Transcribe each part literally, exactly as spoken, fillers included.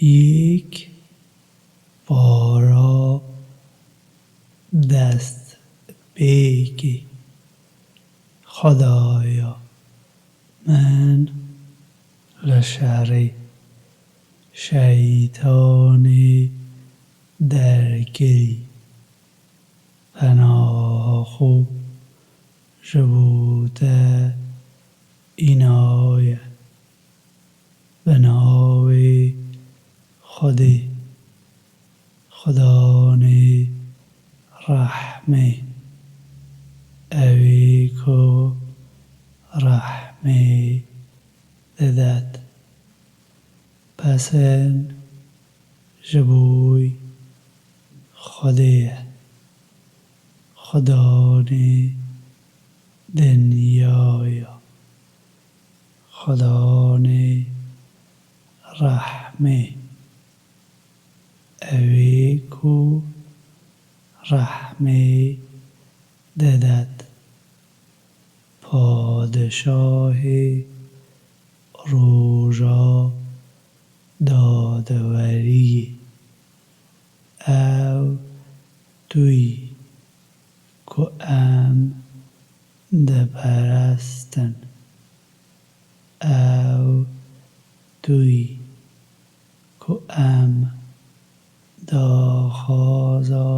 Yek para dest pêkê. Xwedaya min li şerê şeytanê derkirî. Penaha xwe ji bo te înaye. Bi navê Xwedê, Xudanê rehmê, ewê ku rehmê didet. Pesên ji bo Xwedê ye. Xudanê dinyaya. Xudanê rehmê, ewê ku rehmê didet. Padişahê roja dadeweriyê, ew tu yî ku em diperestin. Ew tu yî ku em daxwaza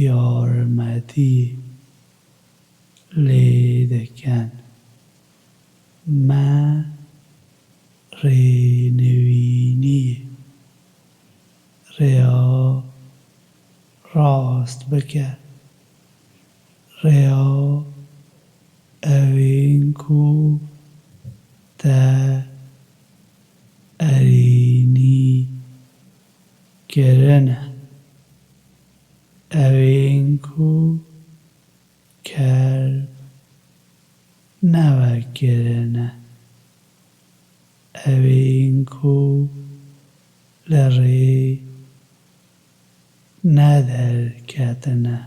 yarmetiyê lê dikin. Me rê nivîniyê. Rêya rast bike. Rêya ewên ku te erênî kirine. Ewên ku kerb nevekirine. Ewên ku li rê nederketine.